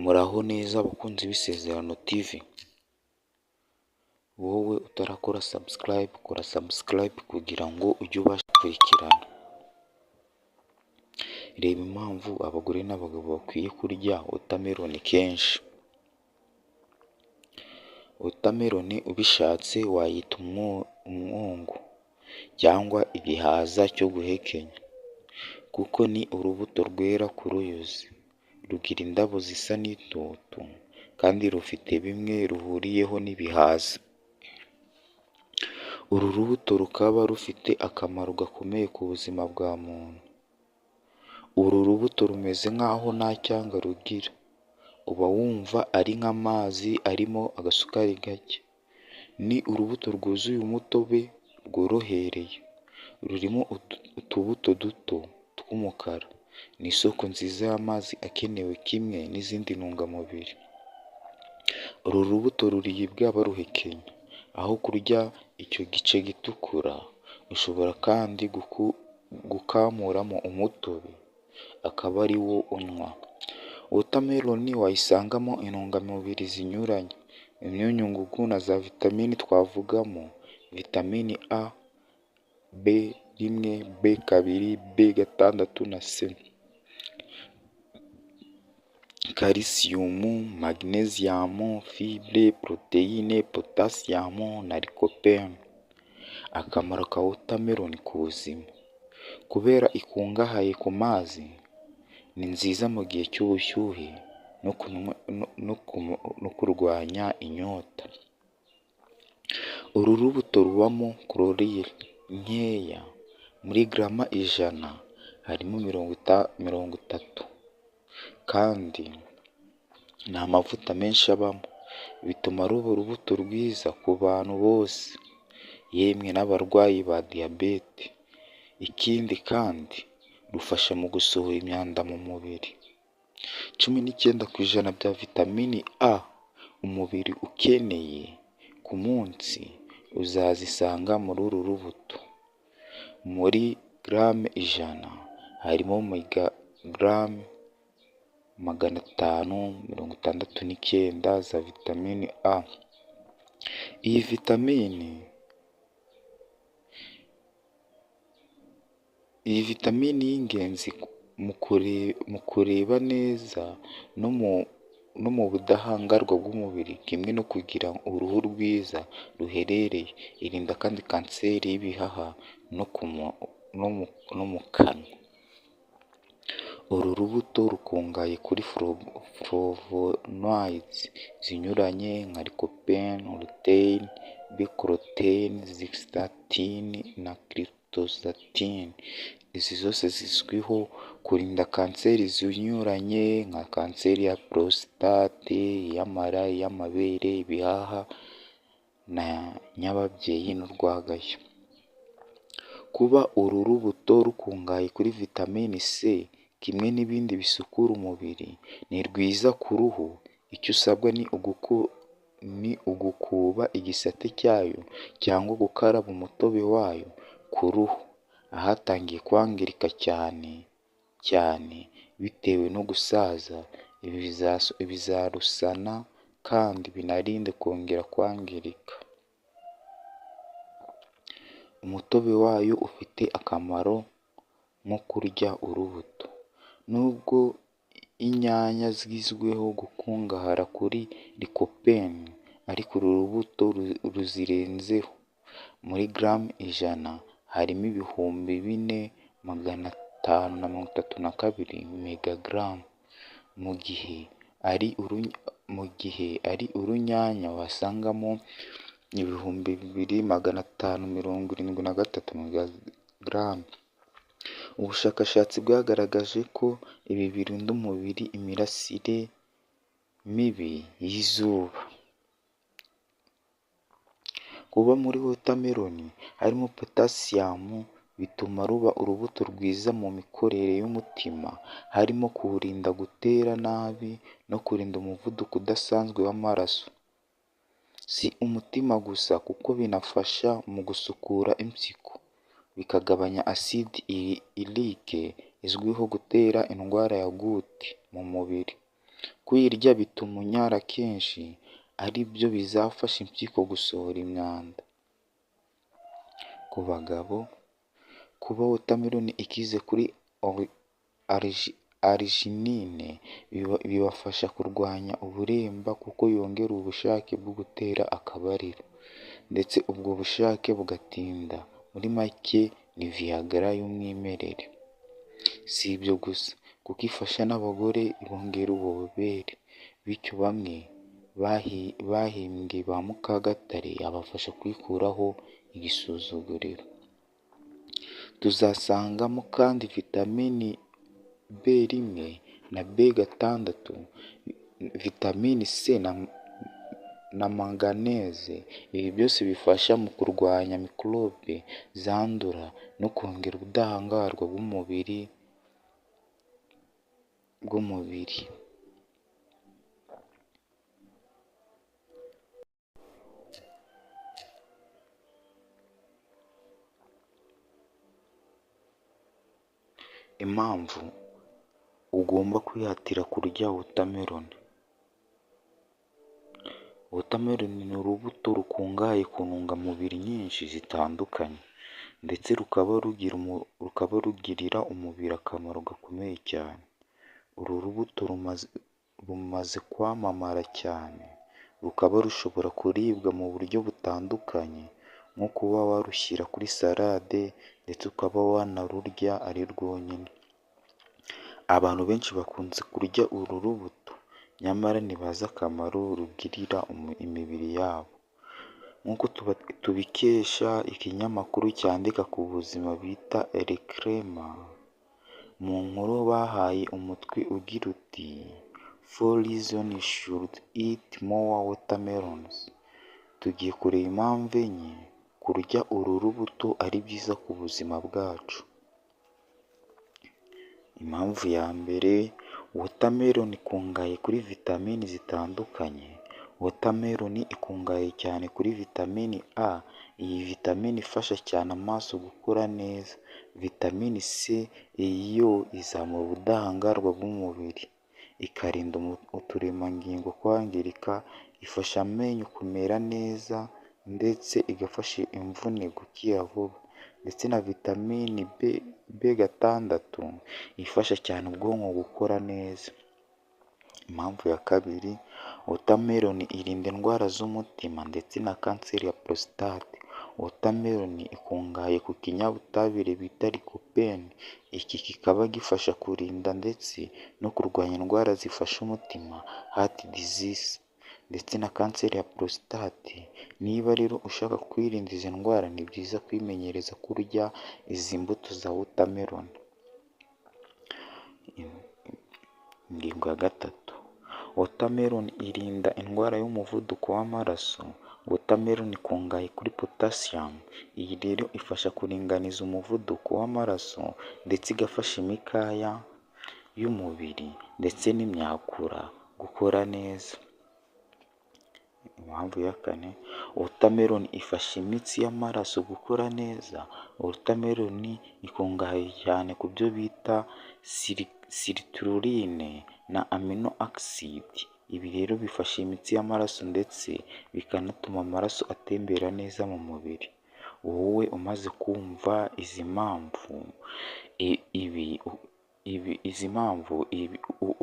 Muraho neza abakunzi b'Isezerano TV, wowe utarakora subscribe, kora subscribe kugira ngo ujye ubasha gukurikirana. Reba impamvu abagore n'abagabo bakwiye kurya watermelon kenshi. Watermelon ubishatse wayita umwungu cyangwa igihaza cyo guhekenya, kuko ni urubuto rwera ku ruyuzi, rugira indabo zisa n'itoto kandi rufite bimwe ruhuriyeho n'ibihaza. Uru rubuto rukaba rufite akamaro gakomeye ku buzima bwa muntu. Uru rubuto rumeze nk'aho nta cyanga rugira, uba wumva ari nk'amazi arimo agasukari gake. Ni urubuto rwuzuye umutobe rworohereye, rurimo utubuto duto tw'umukara. Ni isoko nziza y'amazi akenewe kimwe n'izindi ntungamubiri. Uru rubuto ruribwa baruhekenya, aho kurya icyo gice gitukura, ushobora kandi gukamuramo umutobe akaba ari wo unywa. Watermelon wayisangamo intungamubiri zinyuranye, imyunyungugu na za vitamini, twavugamo vitamini A, B1, B2, B6 na C, kalisiyumu, magnesium, fibre, poroteyine, potassium na lycopene. Akamaro ka watermelon ku buzima: kubera ikungahaye ku mazi, ni nziza mu gihe cy'ubushyuhe no kurwanya inyota. Uru rubuto rubamo calorie nkeya, muri garama 100 harimo 30, kandi nta mavuta menshi abamo, bituma ruba urubuto rwiza ku bantu bose, yemwe n'abarwayi ba diyabete. Ikindi kandi rufasha mu gusohora imyanda mu mubiri. 19% bya vitamini A umubiri ukeneye ku munsi uzazisanga muri uru rubuto. Muri garame 100 harimo megagarame 569 za vitamini A. Iyi vitamini y'ingenzi mu kureba neza no mu budahangarwa bw'umubiri kimwe no kugira uruhu rwiza ruhehereye. Irinda kandi kanseri y'ibihaha no mu kanwa. Uru rubuto rukungahaye kuri flavonoids zinyuranye nka lycopene, lutein, beta-carotene, zeaxanthin na cryptoxanthin. Izi zose zizwiho kurinda kanseri zinyuranye nka kanseri ya prostate, iy'amara, iy'amabere, ibihaha na nyababyeyi n'urwagashya. Kuba uru rubuto rukungahaye kuri vitamini C kimwe n'ibindi bisukura umubiri, ni rwiza ku ruhu. Icyo usabwa ni ugukuba igisate cyayo cyangwa gukaraba umutobe wayo ku ruhu ahatangiye kwangirika cyane cyane bitewe no gusaza, ibi bizarusana kandi binarinde kongera kwangirika. Umutobe wayo ufite akamaro nko kurya urubuto. Nubwo inyanya zizwiho gukungahara kuri lycopene, ariko uru rubuto ruzirenzeho. Muri garame 100 harimo 4532 megagarame, mu gihe ari urunyanya wasangamo 2573 megagarame. Ubushakashatsi bwagaragaje ko ibi birinda umubiri imirasire mibi y'izuba. Kuba muri watermelon harimo potassium bituma ruba urubuto rwiza mu mikorere y'umutima, harimo kuwurinda gutera nabi no kurinda umuvuduko udasanzwe w'amaraso. Si umutima gusa kuko binafasha mu gusukura impyiko, bikagabanya acide urique izwiho gutera indwara ya goutte mu mubiri. Kuyirya bituma unyara kenshi, ari byo bizafasha impyiko gusohora imyanda. Ku bagabo, kuba watermelon ikize kuri arginine bibafasha kurwanya uburemba kuko yongera ubushake bwo gutera akabariro, ndetse ubwo bushake bugatinda. Muri make ni Viagra y'umwimerere. Si ibyo gusa kuko ifasha n'abagore, ibongera ububobere, bityo bamwe bahimbwe ba mukagatare yabafasha kwikuraho igisuzuguriro. Tuzasangamo kandi vitamini B1 na B6, vitamini C na manganese. Ibi byose bifasha mu kurwanya mikorobe zandura no kongera ubudahangarwa bw'umubiri. Impamvu ugomba kwihatira kurya watermelon. Watermelon ni urubuto rukungahaye ku ntungamubiri nyinshi zitandukanye, ndetse rukaba rugirira umubiri akamaro gakomeye cyane. Uru rubuto rumaze kwamamara cyane, rukaba rushobora kuribwa mu buryo butandukanye, nko kuba warushyira kuri salade ndetse ukaba wanarurya ari rwonyine. Abantu benshi bakunze kurya uru rubuto, nyamara ntibazi akamaro rugirira imibiri yabo. Nk'uko tubikesha ikinyamakuru cyandika ku buzima bita Elcrema, mu nkuru bahaye umutwe ugira uti "Four reasons you should eat more watermelons", tugiye kureba impamvu 4 kurya uru rubuto ari byiza ku buzima bwacu. Impamvu ya mbere, watermelon ikungahaye kuri vitamini zitandukanye. Watermelon ikungahaye cyane kuri vitamini A, iyi vitamini ifasha cyane amaso gukura neza. Vitamini C, iyi yo izamura ubudahangarwa bw'umubiri, ikarinda uturemangingo kwangirika, ifasha amenyo kumera neza ndetse igafasha imvune gukira vuba, ndetse na vitamini B6 ifasha cyane ubwonko gukora neza. Impamvu ya kabiri, watermelon irinda indwara z'umutima ndetse na kanseri ya prostate. Watermelon ikungahaye ku kinyabutabire bita lycopene, iki kikaba gifasha kurinda ndetse no kurwanya indwara zifasha umutima, heart disease, ndetse na kanseri ya prostate. Niba rero ushaka kwirinda izi ndwara, ni byiza kwimenyereza kurya izi mbuto za watermelon. Ingingo ya gatatu, watermelon irinda indwara y'umuvuduko w'amaraso. Watermelon ikungahaye kuri potassium, iyi rero ifasha kuringaniza umuvuduko w'amaraso ndetse igafasha imikaya y'umubiri ndetse n'imyakura gukora neza. Impamvu ya kane, watermelon ifasha imitsi y'amaraso gukora neza. Watermelon ikungahaye cyane ku byo bita citrulline na amino acid. Ibi rero bifasha imitsi y'amaraso ndetse bikanatuma amaraso atembera neza mu mubiri. Wowe umaze kumva izi mpamvu, izi mpamvu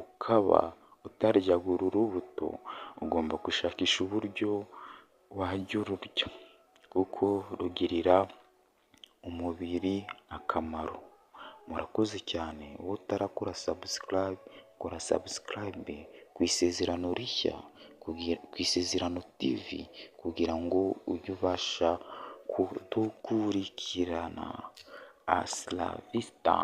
ukaba utaryaga uru rubuto, ugomba gushakisha uburyo wajya ururya kuko rugirira umubiri akamaro. Murakoze cyane, wowe utarakora subscribe, kora subscribe ku Isezerano Rishya, ku Isezerano TV, kugira ngo ujye ubasha kudukurikirana. Hasta la vista.